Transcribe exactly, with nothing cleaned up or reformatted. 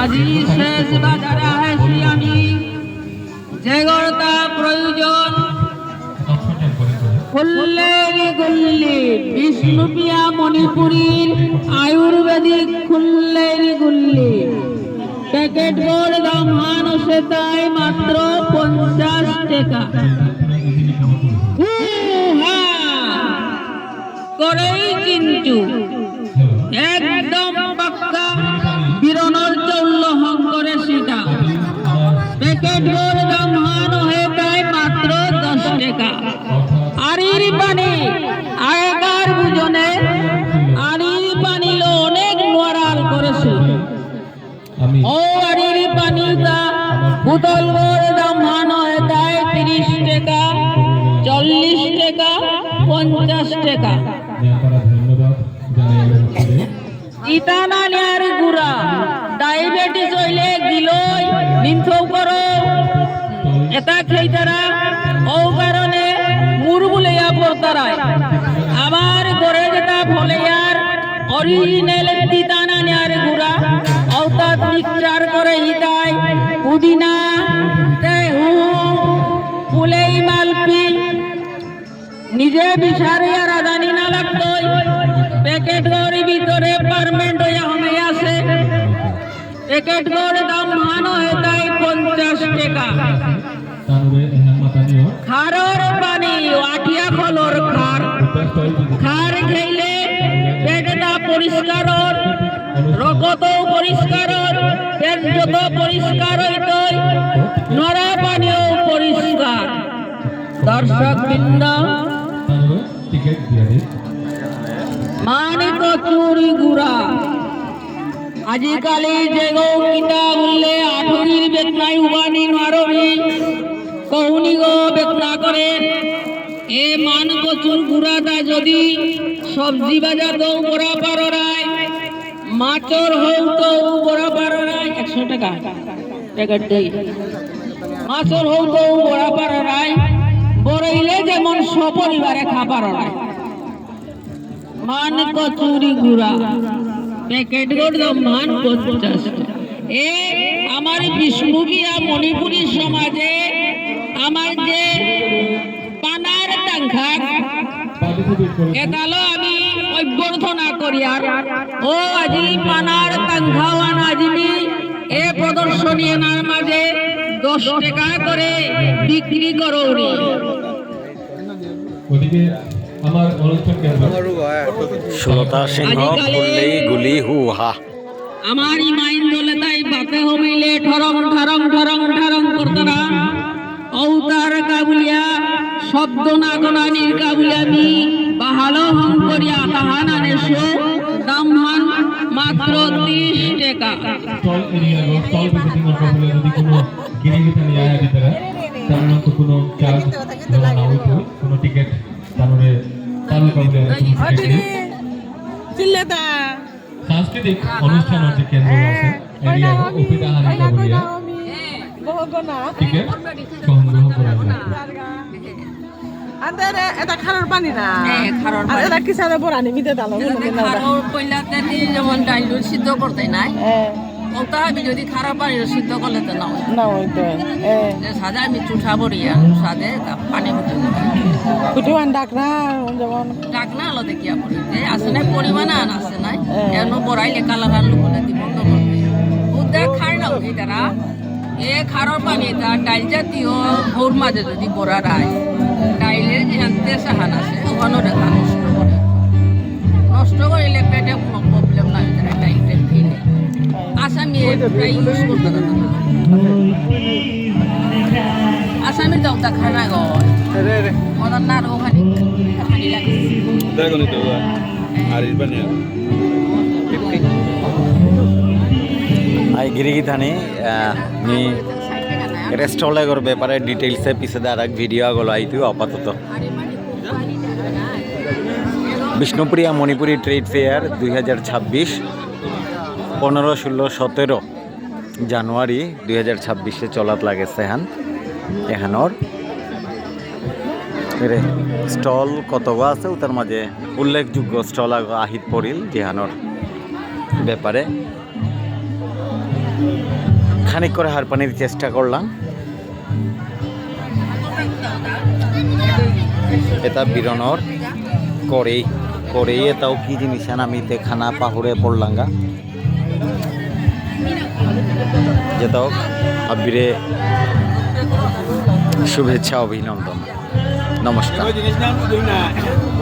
আজি শেষ বাজারে আহেছি আমি, যেগরতা প্রয়োজন। খুল্লেরি গুল্লি, বিষ্ণুপ্রিয়া মণিপুরীর আয়ুর্বেদিক খুল্লেরি গুল্লি। প্যাকেটগর দামহান অসেতাই মাত্র পঞ্চাশ টাকা। হু হা! করেই কিন্তু একদম পাক্কা বিরণর চৌল্ল হং করেসিতা। প্যাকেটগর দামহান অহেতাই মাত্র দশ টাকা। আরির পানি আগেকার বুজনে আরির পানিলো অনেক নরাল করেসে। ও আরির পানিতা বোতলগর দামহান অহেতাই ত্রিশ টাকা, চল্লিশ টাকা, পঞ্চাশ টাকা। ধন্যবাদ জানাই। ইতা না নিয়ার গুড়া, ডায়াবেটিস হইলে গিলই, নিমথৌ করো, এতা খেইতারা, ও কারণে মুর বুলেয়া পড়তারাই। আমার ঘরে যেতা ফলেয়ার, অরিজিনাল তিতা না নিয়ার গুড়া, অতাত মিক্সচার করে ইতাই, পুদিনা, তেহু, পুলেই মালপি, নিজে বিচারিয়া রাধানি না লাগতই, প্যাকেটগর ভিতরে পারমেন্ট হইয়া হমে আসে। প্যাকেটগর দামহান অহেতাই পঞ্চাশ টাকা। খারর পানি, আঠিয়া কলর খার। খার খেইলে পেটটা পরিষ্কার অর, রকতও পরিষ্কার অর, পেট যত পরিষ্কার হইতই, নরা পানিও পরিষ্কার। দর্শক বৃন্দ, টিকিট দিয়া দে। মানিক চুরি গুড়া। আজিকালি যেগো কিতা বুললে আঠুরির বেতনাই উবানি নারবি, কহুনিগো বেতনা করে। এ মান কচুর গুড়াটা যদি সবজি বাজার দৌ বড়া পাররাই, মাছর হৌ তো বড়া পাররাই, একশো টাকা। প্যাকেট দেই। মাছর হৌতো বড়া পাররাই, বড়ইলে যেমন সপরিবারে খা পাররাই। মান কচুরি গুড়া, প্যাকেটগর দামহান পঞ্চাশ। এ আমার বিষ্ণুপ্রিয়া মণিপুরী সমাজে আমার যে পানার তাংখা। এতালো আমি অভ্যর্থনা করিয়ার। ও আজি পানার তাংখাওয়ান আজি মি এ প্রদর্শনী এনার মাঝে দশ টাকা করে বিক্রি করৌরি। গতিকে আমার অনুষ্ঠান কেন্দ্র। সুলতা সিংহ, আজিকালি ফুল্লেই গুলি হু হা। আমার ইমাইন দলে তাই বাতে হমিলে ঠরং ঠরং ঠরং ঠরং করতারা। ঔতার কাবুলিয়া শব্দ না গনানির কাবুলিয়া মি বাহালো হং করিয়া তাহান আনেসু দামহান মাত্র ত্রিশ টাকা। স্টল এরিয়া গো, স্টল ভিজিটিং অর কাবুলিয়া যদি কোনো গিরি গিথানি আয়া দিতারা, তার নাম তো কোনো চার্জ না হইতো, কোনো টিকিট তারপরে তার কাবুলিয়া কোনো টিকিট নেই। চিল্লেতা। সাংস্কৃতিক অনুষ্ঠান হচ্ছে কেন্দ্র আছে, এরিয়া অপিতা হারিকা বলিয়া। টিকিট সংগ্রহ করা যায়। আন্দারে এটা খারর পানি না? হ্যাঁ, খারর আর পানি। এটা কিসারে বরানি মিতে দালো, এটা কোনো দিন না। খারর পয়লাতে নি যেমন ডাইল সিদ্ধ করতে নাই? হ্যাঁ। ওটা আমি যদি খারর পানি সিদ্ধ করলে তো না হয়। না হইতো। হ্যাঁ। যে সাদে আমি চুঠা বড়িয়া, সাদে তা পানি হতো না। কুটুয়ান ডাকনা, যেমন ডাকনা হলো দেখিয়া পড়ি। যে আছে না পরিমাণ আন আছে না। হ্যাঁ। এর মধ্যে বড়াইলে কালার আন লুকলে দিব তো করবে। উদ্ধার খার না হই তারা। এ খারর পানি তা ডাইল জাতীয় ভোর মাঝে যদি বড়া রায়, ডাইলের যে আনতে সাহান আছে, ওখানে দেখা নষ্ট করে। নষ্ট করিলে পেটে কোনো প্রবলেম নাই, তারা ডাইল টাইল খেলে। আসামি এ প্রায় ইউজ করতে না। আসামি তো ওটা খানা গো। ওটা না রো খানি, খানি লাগে। দেখো নি তো, আর ইরবানিয়া। আই গিরি গিথানি, আহ, মি রেস্টল এগর ব্যাপারে ডিটেইলসে পিছে দে আর এক ভিডিও আগলো আইতু আপাতত। বিষ্ণুপ্রিয়া মণিপুরী ট্রেড ফেয়ার দুই হাজার ছাব্বিশ, পনেরো, ষোলো, সতেরো জানুয়ারি দুই হাজার ছাব্বিশে চলাত লাগেছে হান। এহানর এরে স্টল কতগো আছে, তার মাঝে উল্লেখযোগ্য স্টল আগ আহিত পড়িল যেহানর ব্যাপারে। খানিক করে হারপানির চেষ্টা করলাম। এটা বিরনর করেই, করেই এটাও কি জিনিস, আমি তে খানা পাহুরে পড়লাঙ্গা। যেটাও আবিরে শুভেচ্ছা অভিনন্দন, নমস্কার।